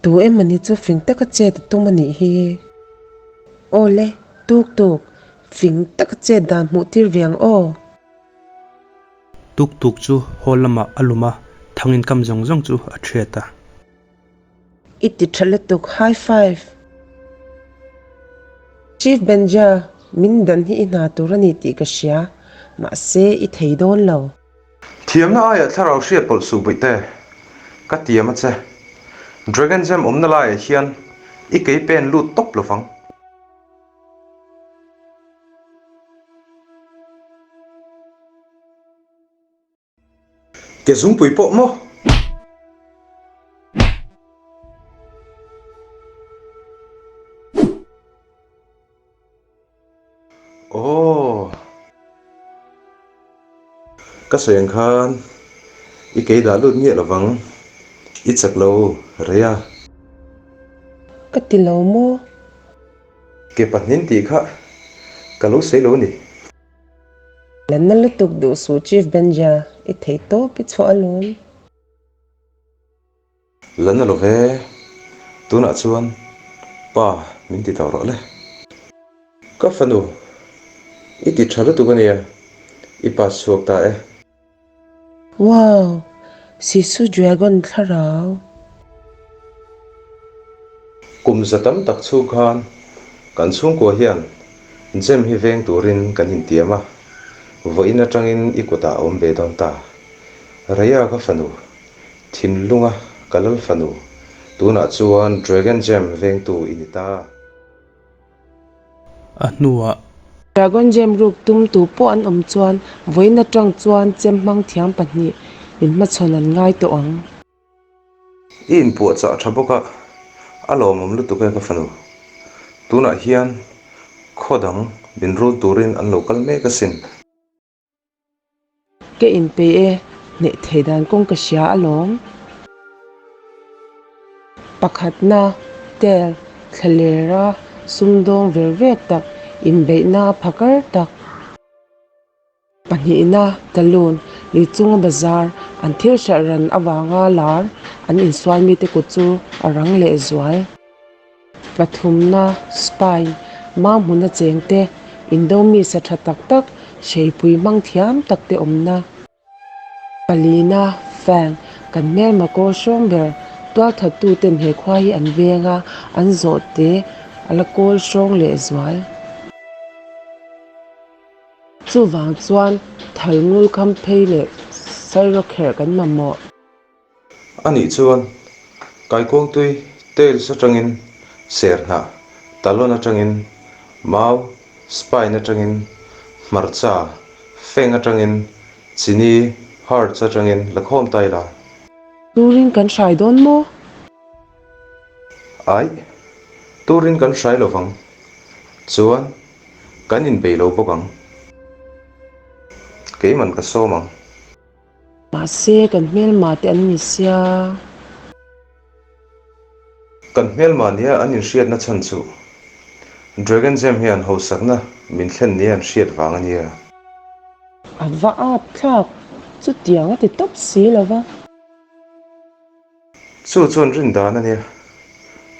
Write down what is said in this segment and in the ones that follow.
Tu emawni chu fing taka chet a tum a nih hi. Aw le, tuk tuk, fing taka chet dan hmuh tir ve ang aw. Tuk tuk chu hall lamah a lum a, thang inkam zawng zawng chu a thiat a. I ti tha lutuk, high five! Chief Benja, min dan hi i hna tur a ni tih ka hria, mahse i thei dawn lo. Thiamna aiah thlarau hriat pawlh suh buih te, ka tiam a che. Dragon Gem awmna laiah hian i kei pen lut tawp lovang. Ke zungpui pawh maw? Aww. Ka sawi ang khan i kei dah lut miah lovang, i chak lo rei a. Ka ti lo maw? Ke pahnin tih kha ka lo sawi lo ni. Lanna lutuk duh suh Chief Benja, i thei tawp i chhuah alawm. Lan a lo ve, tunah chuan pa min ti tawh rawh le. Ka fanu, i ti tha lutuk a nia, i pass chhuak ta e. Wow! Sisu Dragon thlarau. Kum za tam tak chhung khan kan chhungkua hian gem hi veng turin kan intiam a, vawiin atangin i kutah a awm ve dawn ta. Raya ka fanu, Thinlunga ka lal fanu, tunah chuan Dragon Gem vengtu i ni ta. A hnuah. Dragon Gem ruk tum tu pawh an awm chuan vawiin atang chuan chem hmang thiam pahnih inhmachhawn an ngai tawh ang. I inpuahchah tha bawk a, a lawmawm lutuk e ka fanu. Tunah hian khaw dang min rul turin an lo kal mek asin. Ka inpeih e, hneh thei dan kawng ka hria alawm. Pakhatna, tel, thlalera sumdawng ver vek tak, inbeihna phakar tak. Pahnihna, Talun, lui chunga bazar, an thil hralh ran avanga lar an insual mite kut chu a rang lehzual. Pathumna, Spine, Mau hmuna chengte, indo mi sa tha tak tak, hreipui hmang thiam tak te awmna. Palina, Fang, kan hmelma kawl hrawng ber, tualthattu ten he khua hi an veng a, an zawh te a la kawl hrawng leh zual. Chuvang chuan thalngul kham phei leh sairawkherh kan mamawh. A nih chuan Kaikuangtui tails atangin serhnah, talon atangin mau, spine atangin hmarcha, feng atangin chini, hearts atangin lakhawm ta ila. Turin kan hrai dawn maw? Aih, turin kan hrai lovang. Chuan kan inbei lo bawk ang. Keiman ka sawm ang. Mahse, kan hmelma te an ni sia. Kan hmelma nia an inhriatna chhan chu Dragon Gem hian hausakna min thlen nia an hriat vang a nia. A va ap thlak, chutiang a ti tawp si lo va. Chu chuan rin dan a nia,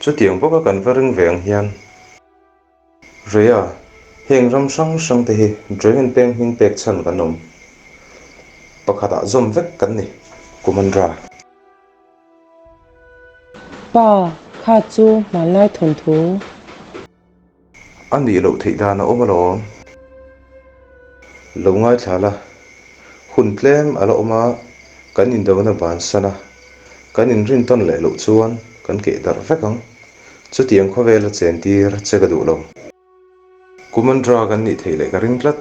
chutiang bawka kan va ring ve ang hian. Rhea, heng ram hrang hrang te hi Dragon peng hming pek chhan kan awm. Pakhatah zawm vek kan ni, Kumandra. Pa, kha chu hmanlai thawnthu. A nih loh theih dan a awm alawm. Lo ngaithla la, hun tlem a la awm a, kan indona bansan a, kan inrintawn leh loh chuan kan keh darh vek ang. Chutiang khawvela chentir che ka duh lo. Kumandra kan nih theih leh ka ring tlat.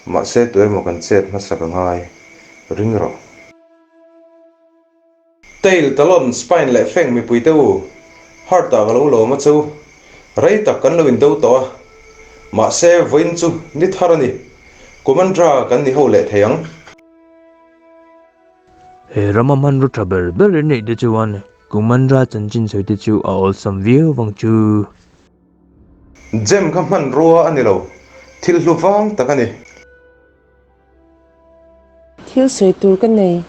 Mahse tuemaw kan chet hmasa ka ngai. Ring rawh. Tail, talon, spine leh feng mipuite u, heart ah ka lo lawm a chu. Rei tak kan lo indo tawh a. Mahse vawiin chu ni thar a ni. Kumandra kan ni ho leh thei ang. He rama hmanraw tha ber ber i neih te chuan Kumandra chanchin sawi te chu a awlsam viau vang chu. Gem kha hmanrua a ni lo, thil hlu vang tak a ni. Thil sawi tur ka nei,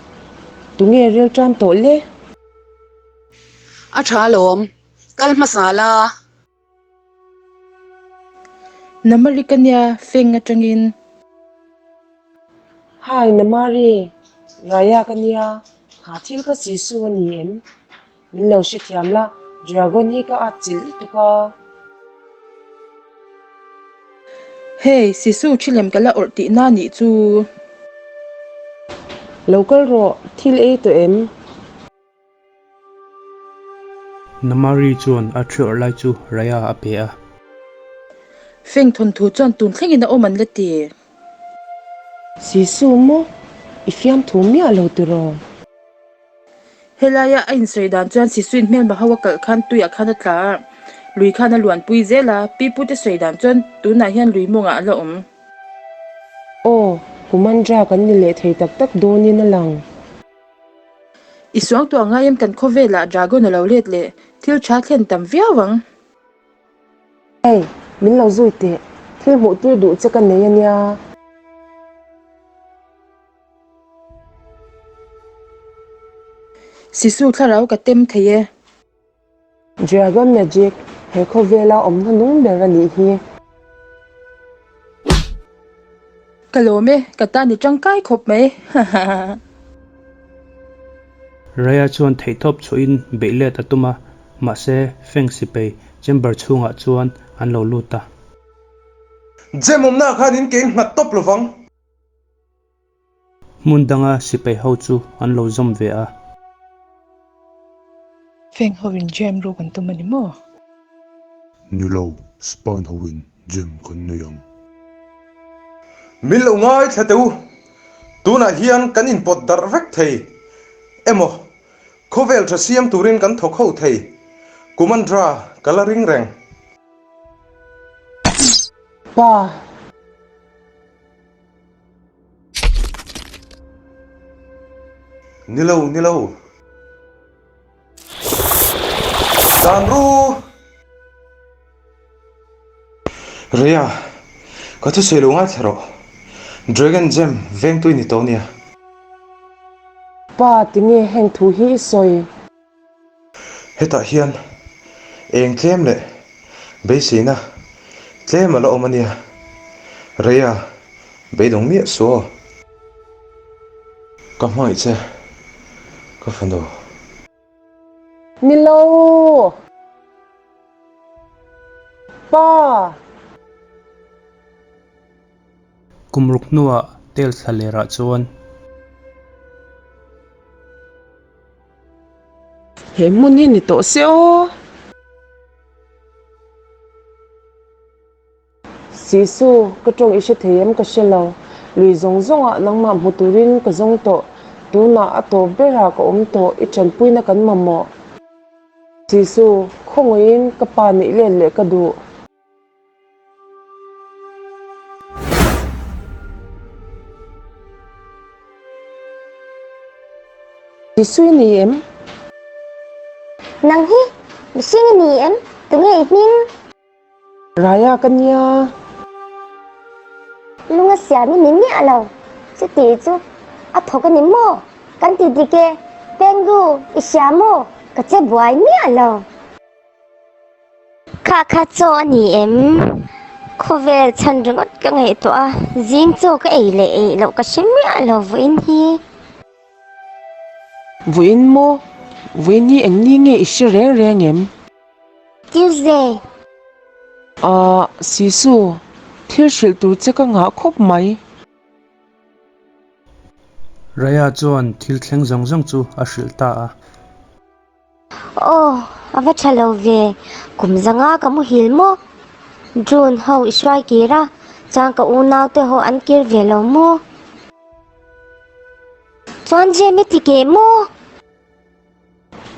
tunge ril tan tawh le? A tha alawm, kal hmasa la. Namari ka nia, Feng atangin. Hi Namari, Raya ka nia, kha thil kha Sisu a ni em? Min lo hrethiam la, Dragon hi ka at chilh lutuk a. Hey, Sisu thilem ka la awrh tihna nih chu. Lo kal rawh, thil ei tawh em? Namari chuan a thi awrh lai chu Raya a pe a. Feng thawnthu chuan tun thlengin a awm an la ti. Sisu maw? I fiamthu miah lo tiraw? Helaia a insawi dan chuan Sisuin hmelma ho a kalh khan tuiah khan a tla a, lui khan a luanpui zel a, pi pute sawi dan chuan tunah hian lui mawngah a la awm. Aw, Kumandra kan ni leh thei tak tak dawnin a lang. I suangtuah ngai em kan khawvelah Dragon a lo let leh thil tha thlen tam viau ang. Hey, min lo zui teh, thil hmuh tir duh che ka nei a nia. Sisu thlarau ka tem thei e. Dragon Magic, he khawvela awm hmanung ber a nih hi. Ka lawm e, ka tan i tangkai khawp mai. Hahaha. Raya chuan theihtawp chhuahin beih let a tum a, mahse Feng Sipei chamber chhungah chuan an lo lut a. Gem awmna khan in ke in nghat tawp lovang. Hmun danga sipai ho chu an lo zawm ve a. Feng hoin gem ruk an tum a ni maw? Ni lo, Spain hoin gem kan nei ang. Min lo ngaithla teh u, tunah hian kan inpawt darh vek thei emaw khawvel tha siam turin kan thawk ho thei, Kumandra ka la ring reng. Pa. Ni lo, ni lo. Dan ru! Rhea, ka thusawi lo ngaithla rawh. Dragon Gem vengtu i ni tawh nia. Pa, tinge heng thu hi i sawi? Hetah hian eng tlem leh beiseina tlem a la awm a nia. Reia, beidawng miah suh aw. Ka hmangaih che, ka fanu. Ni lo! Pa! Kum ruk hnuah tel thla lerah chuan. He hmun hi ni tawh se aw. Sisu, ka tawng i hre thei em ka hre lo. Lui zawng zawngah nangmah hmu turin ka zawng tawh. Tunah a tawp berah ka awm tawh, i tanpuina kan mamawh. Sisu, khawngawihin ka pa neih let leh ka duh. Tisui ni em? Nang hi mihring i ni em? Tunge i hming? Raya ka nia. Lung a siam i ni miah lo. Chuti chu a thawk a ni maw? Kan ti dik e. Pengu, i hria maw? Ka che buai miah lo. Kha kha chaw a ni em? Khawvel chhan ringawt ka ngaihtuah a, zing chaw ka ei leh eih loh ka hre miah lo vawiin hi. Vawiin maw? Vawiin hi eng ni nge i hre reng reng em? Tuesday. Ahh, Sisu, thil hrilh tur che ka ngah khawp mai. Raya chuan thil thleng zawng zawng chu a hrilh ta a. Aw, a va tha lo ve. Kum zanga ka muhil maw? Drone ho i hruai kir a, chuan ka unau te ho an kir ve lo maw? Chuan Jem i ti keh maw?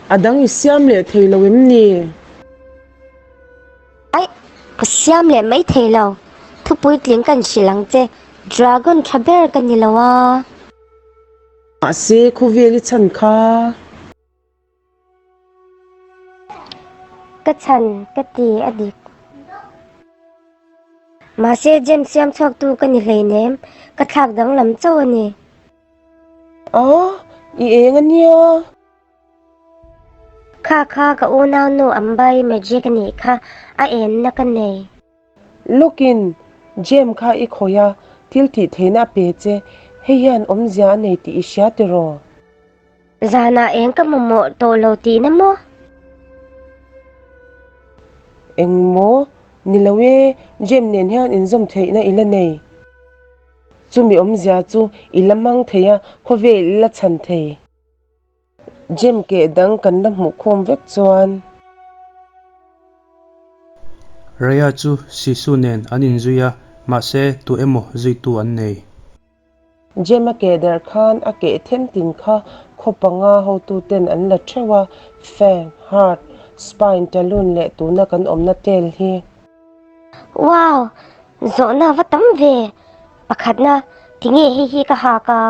A dang i siam leh thei lo em ni? Aih, ka siam leh mai thei lo. Thupuitling kan hrilh ang che, Dragon tha ber ka ni lo a. Mahse, khawvel i chhan kha. Ka chhan ka ti a dik. Mahse gem siam chhuaktu ka ni hleinem, ka thlak danglam chauh a ni. A, i eng a nia. Kha kha ka unaunu Ambai magic a nih kha, a enna ka nei. Lawkin, Gem kha i khawih a, thil tih theihna a pe che, hei hian awmzia a nei tih i hria tiraw? Zanah eng ka mamawh tawh lo tihna maw? Eng maw? Ni lo e, Gem nen hian inzawm theihna i la nei. Chumi awmzia chu i la hmang thei a, khawvel i la chhan thei. Gem keh dang kan la hmuh khawm vek chuan. Raya chu Sisu nen an inzui a, mahse tu emaw zuitu an nei. Gem a keh darh khan a keh them tin kha khaw panga hotuten an la theuh a, Fang, Heart, Spine, Talon leh tuna kan awmna tail hi. Wow! Zawhna va tam ve! Pakhatna, tinge hei hi ka hak a?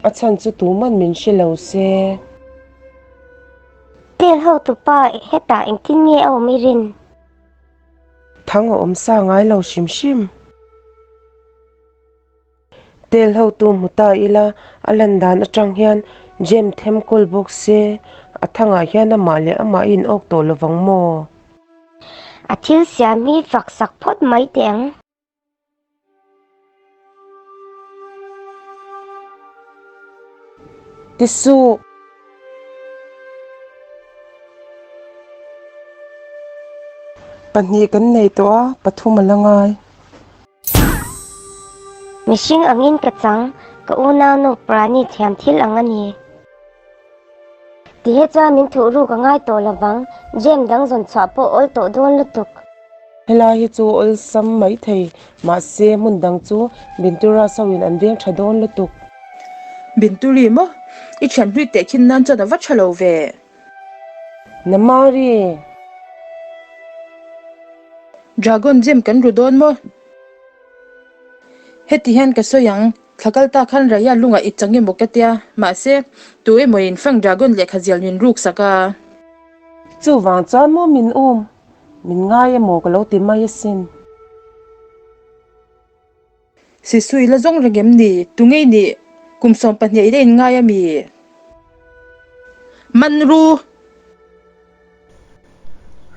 A chhan chu tuman min hre lo se. Tel ho tupa hetah engtin nge a awm i rin? Thang a awm sa ngai lo hrim hrim. Tel ho tu hmu ta ila a lan dan atang hian gem them kawl bawk se a thangah hian amah leh amah a inawk tawh lovang maw? A thil siam hi fak sak phawt mai teh ang. Ti suh. Pahnih kan nei tawh a, pathum a la ngai. Mihring angin ka chang, ka unaunu Prani thiam thil ang a ni. Tihe chuan min thuh ruk a ngai tawh lovang, gem dang zawn chhuah pawh awl tawh dawn lutuk. Helai hi chu awlsam mai thei, mahse hmun dang chu Bintura soin an veng tha dawn lutuk. Binturi maw? I thian hlui teh khin nan chuan a va tha lo ve. Namari! Dragon gem kan ru dawn maw? Heti hian ka sawi ang, thla kal ta khan Raya lungah i chang emaw ka tia, mahse, tu emawin Fang Dragon lehkha zial min ruk sak a. Chuvang chuan maw min um? Min ngai emaw ka lo ti mai asin. Sisu i la zawng reng em ni? Tunge i nih? Kum 12 i la inngai a mi? Man ru!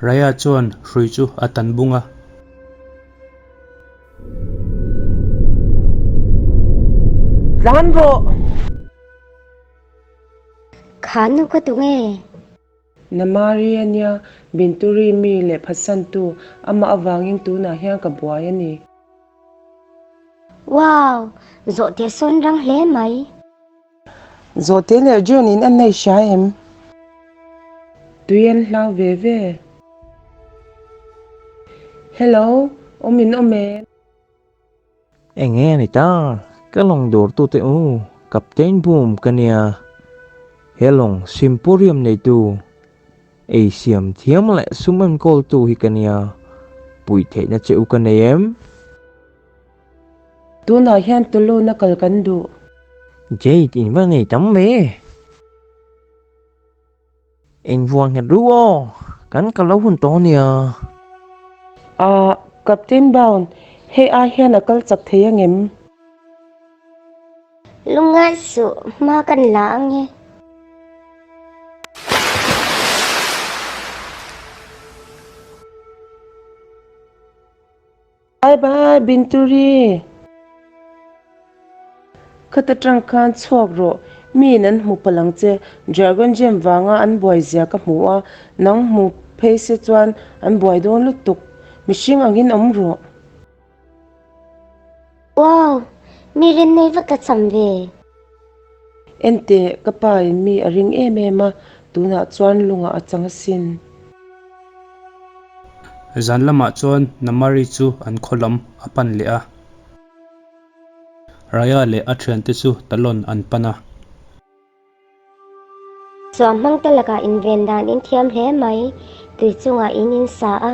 Raya chuan hrui chu a tan bung a. Tlan rawh! Kha nu ka tunge? Namari a nia, Binturi mi leh phatsantu, amah avangin tunah hian ka buai a ni. Wow! Zawhte sawn rang hle mai. Zawhte leh June in an nei hria em? Tui an hlau ve ve. Hello, awm in awm em? Eng nge a ni ta? Ka lawng dawrtute u, Captain Boom ka nia. He lawng Simporium neitu, ei siam thiam leh sum enkawltu hi ka nia. Puih theihna che u ka nei em? Tunah hian Tuluna kal kan duh. Jade in va nei tam ve. Engvuang nghet ru aw, kan ka lo hun tawh ania. Ahh, Captain Brown, hei ai hian a kal chak thei angem? Lungngai suh, hma kan la ange. Bye bye Binturi. Khata tang khan chhuak rawh, miin an hmu palh ang che, Dragon Gem vanga an buai zia ka hmu a, nang hmu phei se chuan an buai dawn lutuk, mihring angin awm rawh. Wow! Mi rin nei vak ka cham ve. Enteh, ka pa in mi a ring em em a, tunah chuan lungah a chang asin. Zan lamah chuan Namari chu an khaw lam a pan leh a. Raya leh a thiante chu Talon an pan a. Suam hmang te lakah inven dan in thiam hle mai, tui chungah in in sa a.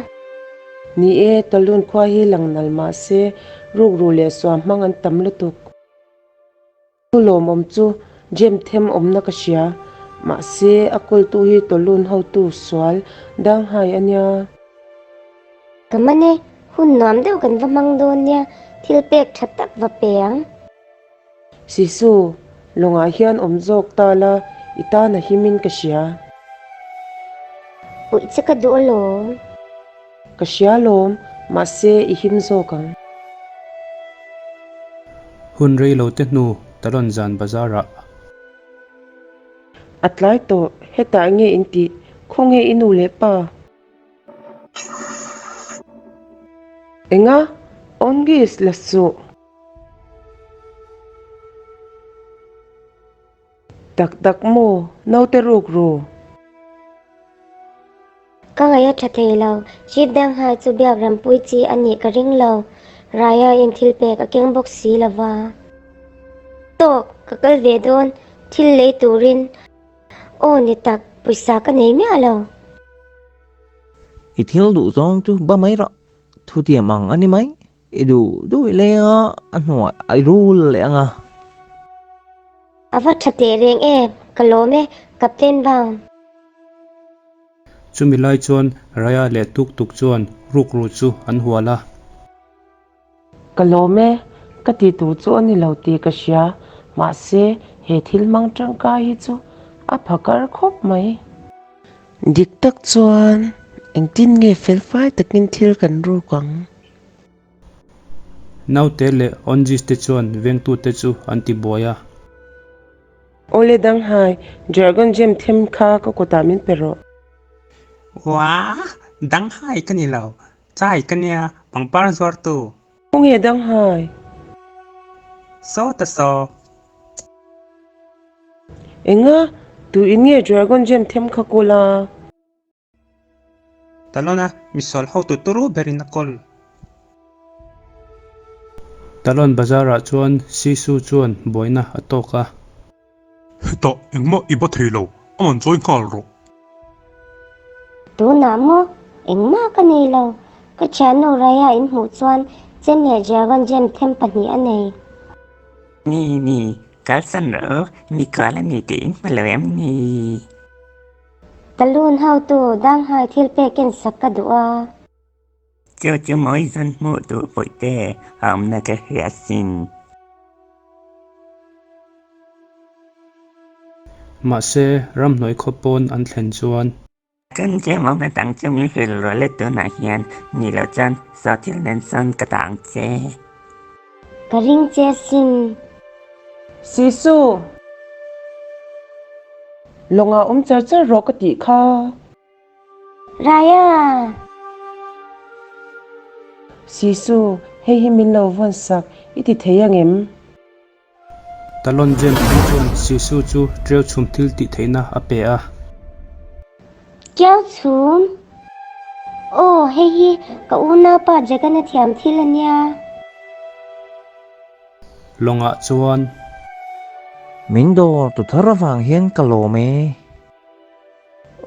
Ni e, Talon khua hi lang nal mah se, rukru leh suam hmang an tam lutuk. Thu lawmawm chu gem them awmna ka hria, mahse a kawltu hi tawlun hotu sual danghai a nia. Ka man e, hun nuam deuh kan va hmang dawn nia, thil pek tha tak va pe ang. Sisu, lawngah hian awm zawk ta la, I tan a himin ka hria. Puih che ka duh alawm. Ka hria alawm, mahse i him zawk ang. Hun rei lo te hnu Talon zan bazar ah. A tlai tawh, hetah nge in tih? Khawnge i nu leh pa? Enga? Ongis la suh. Tak tak maw? Naute ruk ru. Ka ngaih a tha thei lo. Chief Danghai chu biak rampui chi a nih ka ring lo. Raya in thil pek a keng bawk si lo va. Tawk, ka kal ve dawn, thil lei turin. Aw ni tak, pawisa ka nei miah lo. I thil duh zawng chu ba mai rawh, thutiam ang a ni mai. I duh duh i leng a, a hnuah i rul leh ang a. A va tha teh reng em, ka lawm e, Captain Brown. Chumi lai chuan Raya leh Tuk Tuk chuan rukru chu an hual a. Ka lawm e, ka ti tur chu a ni lo tih ka hria, mahse he thil hmang tangkai hi chu a phakar khawp mai. Dik tak chuan engtin nge felfai takin thil kan ruk ang? Naute leh Onjis te chuan vengtute chu an ti buai a. Awle Danghai, Dragon Gem them kha ka kutah min pe rawh. Wah! Danghai ka ni lo, Chai ka nia, pangpar zuartu. Khawnge Danghai? Saw ta saw. Enga? Tu in nge Dragon Gem them kha kawl a? Talon a misual hotu turu berin a kawl. Talon bazar ah chuan Sisu chuan buaina a tawk a. Hetah engmah i ba thei lo, a man chawi nghal rawh. Tunah maw? Engmah ka nei lo. Ka thiannu Raya in hmuh chuan chem leh dragon gem them pahnih a nei. Ni ni, kalsan rawh u, mikhual a ni tih in hmu lo em ni? Talun hotu Danghai thil pek en sak ka duh a. Chu chu mawi zawn hmuh duh pawih te a awmna ka hria sin. Mahse, ramhnuai khaw pawn an thlen chuan. Kan tlem awmna dang chu min hrilh rual e tunah hian ni loh chuan sawthil nen sawn ka dah ang che. Ka ring che sin. Sisu! Lawngah awm char char rawh ka tih kha. Raya! Sisu, hei hi min lo vawn sak, i ti thei ang em? Talon James hi chuan Sisu chu ṭeu chhum thil tih theihna a pe a. Ṭeu chhum? Aw, hei hi ka unaupa Jagan a thiam thil a nia. Lawngah chuan. Min dawr tu thar avang hian ka lawm e.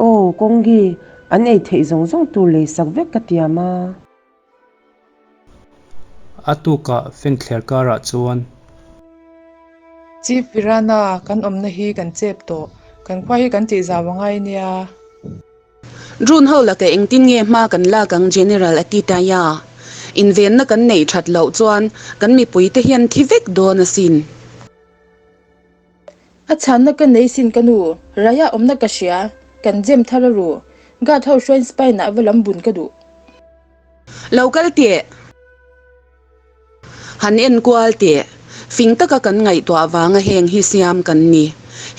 Aw, Kawngi, an ei theih zawng zawng tur lei sak vek ka tiam a. A tukah fengthler karah chuan. Chief Pirana, kan awmna hi kan chep tawh. Kan khua hi kan tih zau a ngai nia. Drone ho laka engtin nge hma kan lak ang General a ti ta ya. Invenna kan neih that loh chuan kan mipuite hian thi vek dawn asin. A chhanna ka nei sin ka nu, Raya awmna ka hria, kan gem thar a ru, guard ho hruain Spain ah va lam bun ka duh. Lo kal teh. Han en kual teh. Fing taka kan ngaihtuah vanga heng hi siam kan ni.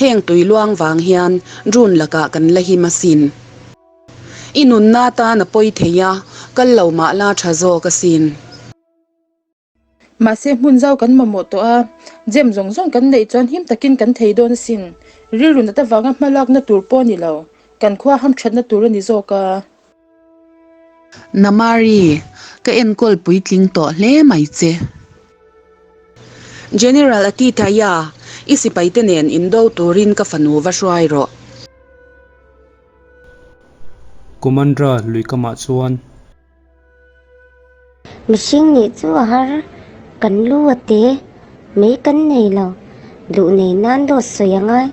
Heng tui luang vang hian drone lakah kan la him asin. I nunna tan a pawi thei a, kal lo mah la tha zawk asin. Mahse hmun zau kan mamawh tawh a, gem zawng zawng kan neih chuan him takin kan thei dawn asin. Rilru nat avanga hma lakna tur pawh a ni lo, kan khua hamthatna tur a ni zawk a. Namari, ka enkawl puitling tawh hle mai che. General Atithaya, i sipaite nen indo turin ka fanu va hruai rawh. Kumandra luikamah chuan. Mihring nih chu a har, kan lu a te, mei kan nei lo, duh nei nan dawt sawi a ngai,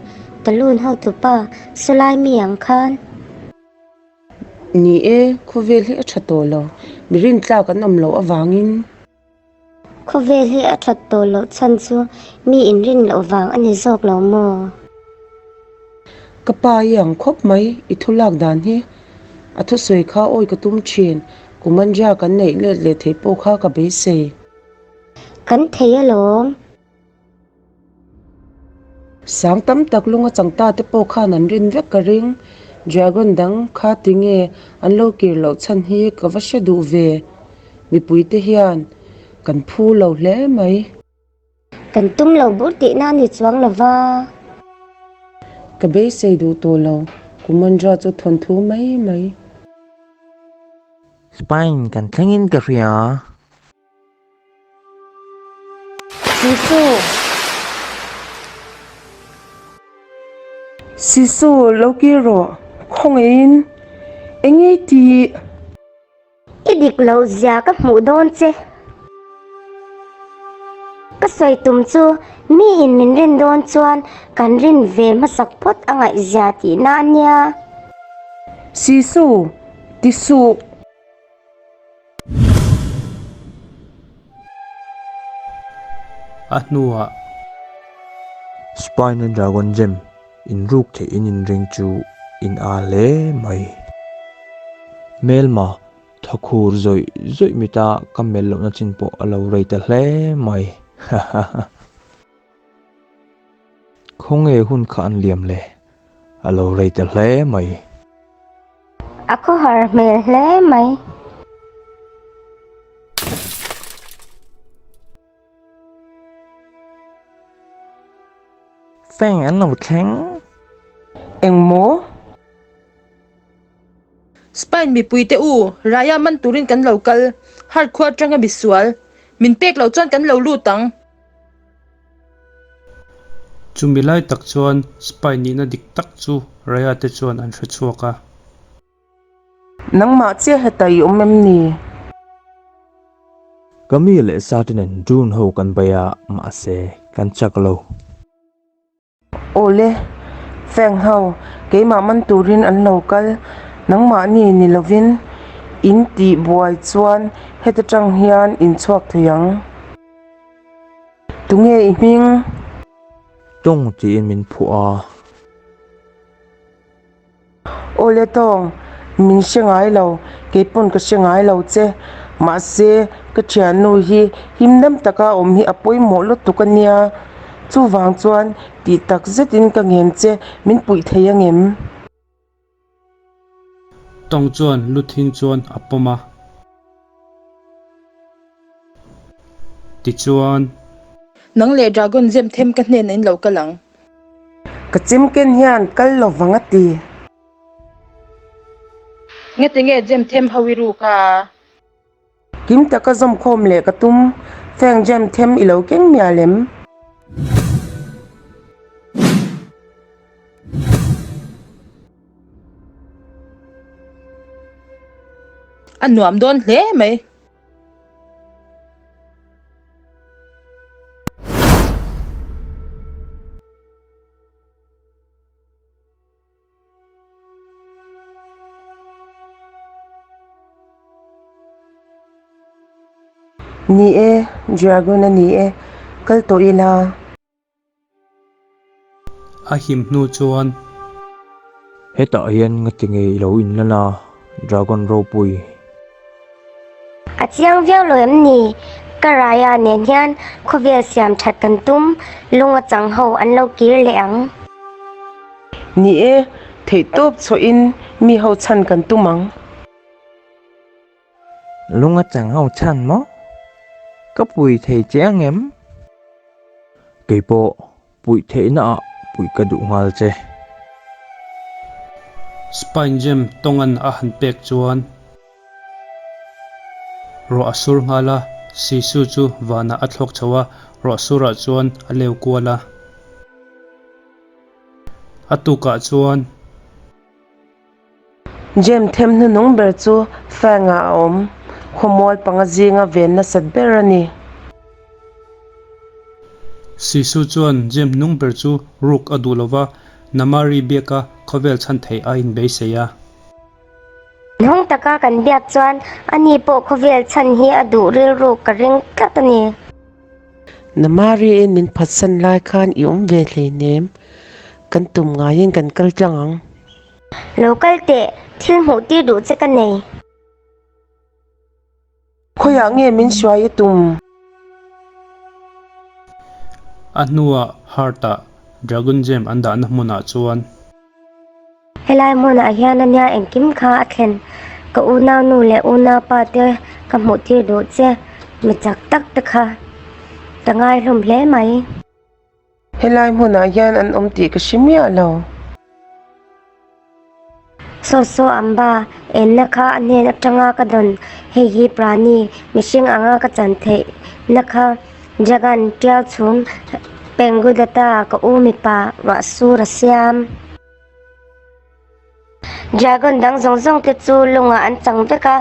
Talun hotupa sawlai mi ang khan. Ni e, khawvel hi a tha tawh lo, mi rintlak an awm loh avangin. Khawvel hi a that tawh loh chhan chu mi inrin loh vang a ni zawk lo maw? Ka pa i ang khawp mai, i thu lak dan hi. A thusawi kha awi ka tum thin, Kumanja kan neih let leh theih pawh kha ka beisei. Kan thei alawm. Sang tam tak lunga changta te pawh khan an rin vek ka ring. Dragon dang kha tinge an lo kir loh chhan hi ka va hre duh ve. Mipui te hian kan phu lo hle mai. Kan tum lo bur tihna a ni chuang lo va. Ka beisei duh tawh lo, Kumandra chu thawnthu mai mai. Spain kan thlengin ka hria. Sisu! Sisu, lo kir rawh, khawngaihin eng nge i tih? I dik loh zia ka hmuh dawn che. Ka sawi tum chu mi in min rin dawn chuan kan rin ve hmasak phawt a ngaih zia tihna a nia. Sisu, ti suh. A hnuah. Spine Dragon Gem in ruk theih in inring chu in a hle mai. Hmelma thakhur zawih zawih mita ka melh lohna chin pawh a lo rei ta hle mai. Hahaha. Khawnge hun kha an liam le? A lo rei ta hle mai. A khawhar hmel hle mai. Feng an lo thleng. Eng maw? Spain mipuite u, Raya man turin kan lo kal. Hard khua atanga misual. Min pek loh chuan kan lo lut ang. Chumi lai tak chuan Spain nihna dik tak chu Raya te chuan an hre chhuak a. Nangmah chiah heta i awm em ni? Ka mi leh sa te nen drone ho kan bei a, mahse kan chak lo. Awle, Feng ho, keimah man turin an lo kal. Nangmahni ni lovin in tih buai chuan heta tang hian in chhuak thei ang. Tunge i hming? Tawng tiin min phuah a. Awle tawng, min hre ngai lo, kei pawn ka hre ngai lo che. Mahse, ka thiannu hi himdam taka awm hi a pawimawh lutuk a nia. Chuvang chuan tih tak zetin ka ngen che, min puih thei angem? Tawng chuan lu thing chuan a pawm a. Tichuan. Nang leh Dragon zem them ka hnenah in lo kal ang. Ka chimken hian kal lo vang a ti. Ngeti nge gem them ho i ruk a? Kim taka zawmkhawm leh ka tum. Feng gem them i lo keng mial em? A nuam dawn hle mai. Ni e, Dragon a ni e, kal tawh ila. A him hnu chuan. Hetah hian ngati nge i lo inlan a, Dragon ropui? A chiang viau lo em ni? Ka Raya nen hian khawvel siam that kan tum, lung a chang ho an lo kir leh ang. Ni e, theihtawp chhuahin mi ho chhan kan tum ang. Lung a chang ho chhan maw? Ka pui thei che ang em? Keipawh puih theihna ah puih ka duh nghal che. Spine gem tawngan a han pek chuan ruah a sur nghal a, Sisu chu vanah a thlawk chho a, ruah surah chuan a leu kual a. A tukah chuan. Gem them hnuhnung ber chu Fang-ah a awm. Khawmual panga zinga ven nasat ber a ni. Sisu chuan Gem hnung ber chu ruk a duh lova, Namari biaka khawvel chhan theih a inbeisei a. Hnung taka kan biak chuan ani pawh khawvel chhan hi a duh rilru ka ring tlat a ni. Namari-in min phatsan lai khan i awm ve hleinem. Kan tum ngaiin kan kal tlang ang. Lo kal teh, thil hmuh tir duh che ka nei. Khawiah nge min hruai i tum? A hnuah Heart-ah Dragon Gem an dahna hmunah chuan. Helai hmunah hian a nia engkim kha a thlen. Ka unau nu leh unau pa te ka hmuh tir duh che, mi chak tak te kha ka ngai hlawm hle mai. Helai hmunah hian an awm tih ka hre miah lo. Saw saw Amba, enna kha a hnen atanga ka dawn, hei hi Prani, mihring anga ka chan theih na kha Jagan tial chhung Pengudata ka u mipa ruah sur a siam. Dragon dang zawng zawng te chu lungah an chang vek a,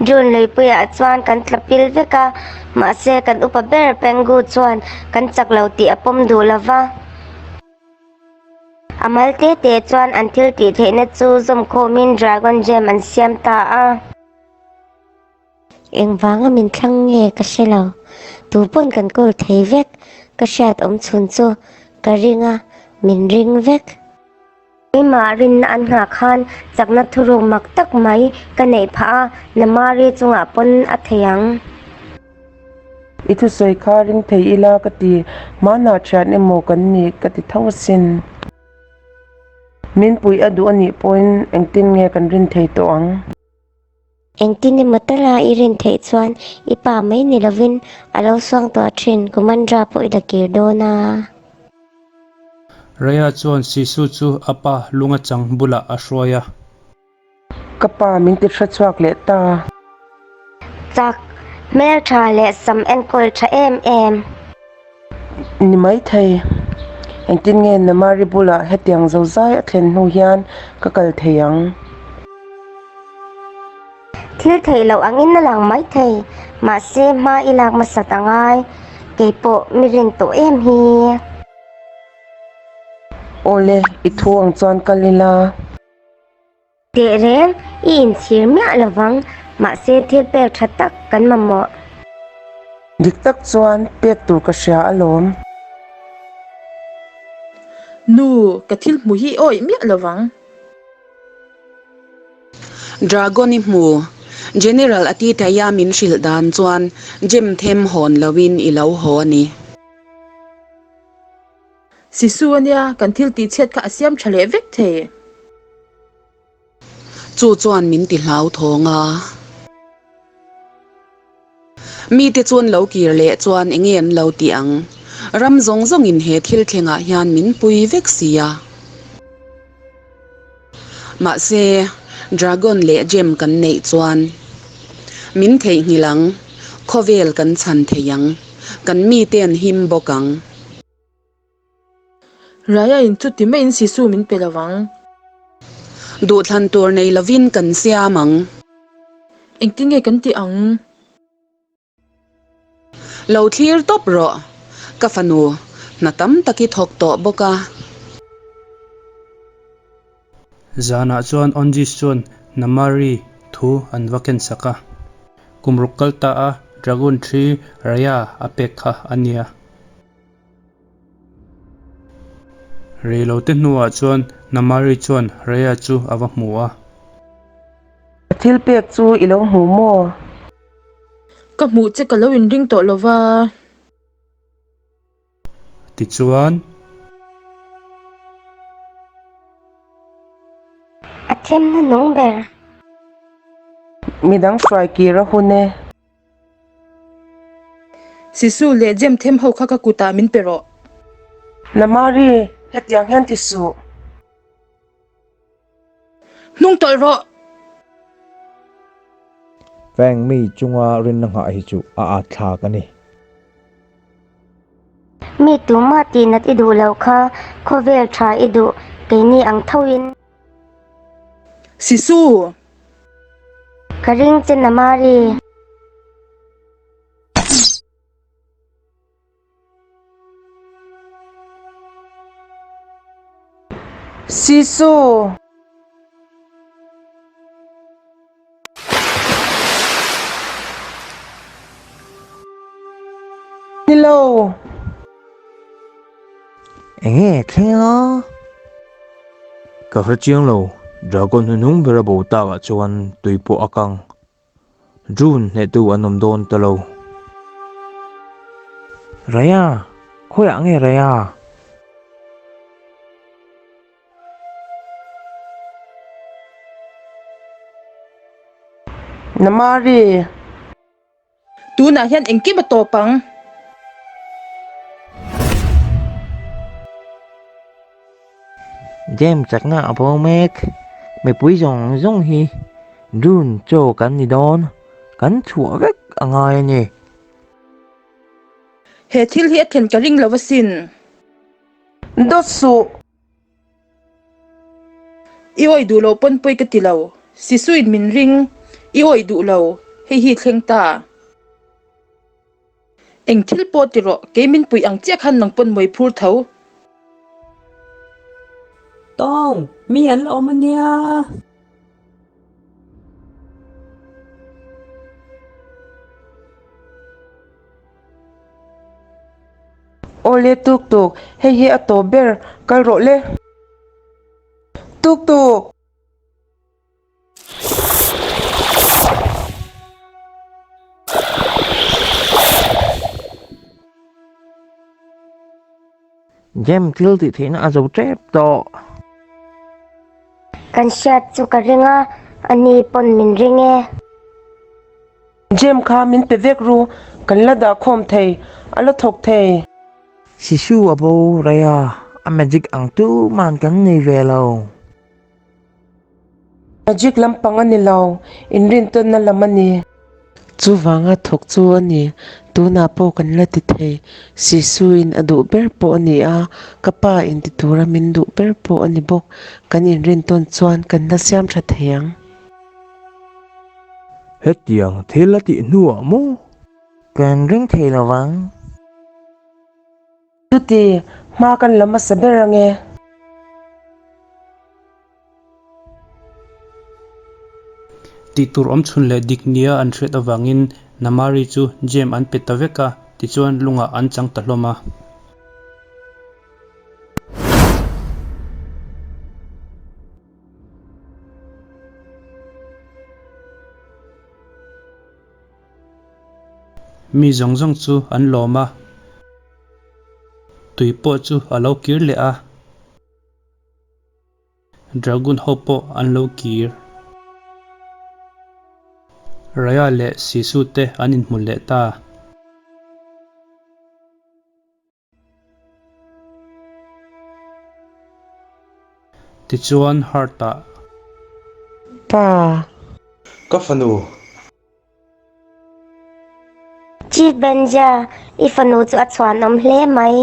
June luipuiah chuan kan tla pil vek a, mahse kan upa ber Pengu chuan kan chak lo tih a pawm duh lo va. A mal te te chuan an thil tih theihna chu zawmkhawmin Dragon Gem an siam ta a. Engvanga min thlang nge ka hre lo. Tu pawn kan kawl thei vek, ka hriat awm chhun chu ka ring a, min ring vek. Keimah rinna an nghah khan chakna thuruk mak tak mai ka neih phah a, Namari chungah pawn a thei ang. I thusawi kha ring thei ila ka ti, hmanah thian emaw kan nih ka ti tho asin. Min puih a duh a nih pawhin engtin nge kan rin thei tawh ang? Engtin emaw tala i rin theih chuan i pa mai ni lovin a lo suang tawh thin Kumandra pawh i la kir dawn a. Raya chuan Sisu chu a pa lunga chang bulah a hruai a. Ka pa min ti hre chhuak leh ta. Chak, hmeltha leh sam enkawl tha em em. Ni maithei, engtin nge Namari bulah hetiang zozai a thlen hnu hian ka kal thei ang? Thil theih loh angin a lang maithei, mahse hma i lak hmasat a ngai, keipawh mi rin tawh em hi. Awle, i thu ang chuan kal ila. Teh reng, i inchhir miah lovang, mahse thil pek tha tak kan mamawh. Dik tak chuan pek tur ka hria alawm. Nu, ka thil hmu hi awih miah lovang. Dragon i hmu. General a ti theih a min hrilh dan chuan gem them hawn loin i lo haw a ni. Sisu ania, kan thil tih chhiat kha a siam tha leh vek thei. Chu chuan min ti hlau thawng a. Mite chuan lo kir leh chuan enge an lo ti ang? Ram zawng zawngin he thil thlengah hian min pui vek si a. Mahse, Dragon leh Gem kan neih chuan min theihnghilh ang, khawvel kan chhan thei ang, kan mite an him bawk ang. Raya in chuti maiin Sisu min pe lo ang. Duhthlan tur nei lovin kan siam ang. Engtin nge kan tih ang? Lo thlir tawp rawh. Ka fanu, hna tam tak i thawk tawh bawk a. Zanah chuan Onjis chuan Namari thu an va ken sak a. Kum ruk kal ta a Dragon thi Raya a pek kha a nia. Reilote hnuah chuan Namari chuan Raya chu a va hmu a. Ka thil pek chu i lo hmu maw? Ka hmuh che ka lo inring tawh lo va. Tichuan. A themna nung ber. Midang hruai kir a hun e. Sisu leh Jem them ho kha ka kutah min pe rawh. Namari, hetiang hian ti suh. Hnung tawlh rawh. Feng mi chunga rinna nghah hi chu a at thlak a ni. Mi tumah tihnat i duh loh kha khawvel tha i duh keini ang thoin. Sisu! Ka ring che Namari. Sisu! Ni lo. Enge thleng a? Ka hre chiang lo, Dragon hnuhnung ber a bo takah chuan tui pawh a kang. Drune hnehtu an awm dawn ta lo. Raya! Khawiah nge Raya? Namari! Tunah hian engkim a tawp ang. Game chakna a bo mek. Mipui zawng zawng hi June chaw kan ni dawn. Kan chhuah vek a ngai a ni. He thil hi a thlen ka ring lo asin. Dawt suh. I awih duh loh pawn pawi ka ti lo. Sisuin min ring. I awih duh lo. Hei hi thleng ta. Eng thil pawh ti rawh, kei min puih ang chiah khan nang pawn mawi phur tho. Tawng, mi an la awm a nia. Awle tuk tuk, hei hi a tawp ber, kal rawh le. Tuk tuk! Gem thil tih theihna a zo tep tawh. Kan hriat chu ka ring a, ani pawn min ring e. Gem kha min pe vek ru, kan la dah khawm thei, a la thawk thei. Sisu a bo rei a, a magic ang tuman kan nei ve lo. Magic lampang a ni lo, inrintawnna lam a ni. Chuvanga thawk chu a ni, tunah pawh kan la ti thei. Sisuin a duh ber pawh a ni a, ka pa inti tura min duh ber pawh a ni bawk. Kan inrintawn chuan kan la siam tha thei ang. Hetiang thil a tih hnuah maw? Kan ring thei lo vang. Chuti, hma kan la hmasa ber ange. Tih tur awm chhun leh dik nia an hriat avangin Namari chu gem an pe ta vek a, tichuan lungah an chang ta hlawm a. Mi zawng zawng chu an lawm a, tui pawh chu a lo kir leh a. Dragon ho pawh an lo kir. Raya leh Sisu te an inhmu leh ta. Tichuan Heart-ah. Pa. Ka fanu. Chief Benja, i fanu chu a chhuanawm hle mai.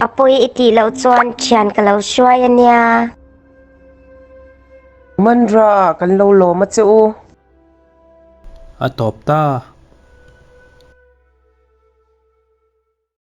A pawi i tih loh chuan thian ka lo hruai a nia. Mandra, kan lo lawm a che u. A tawp ta.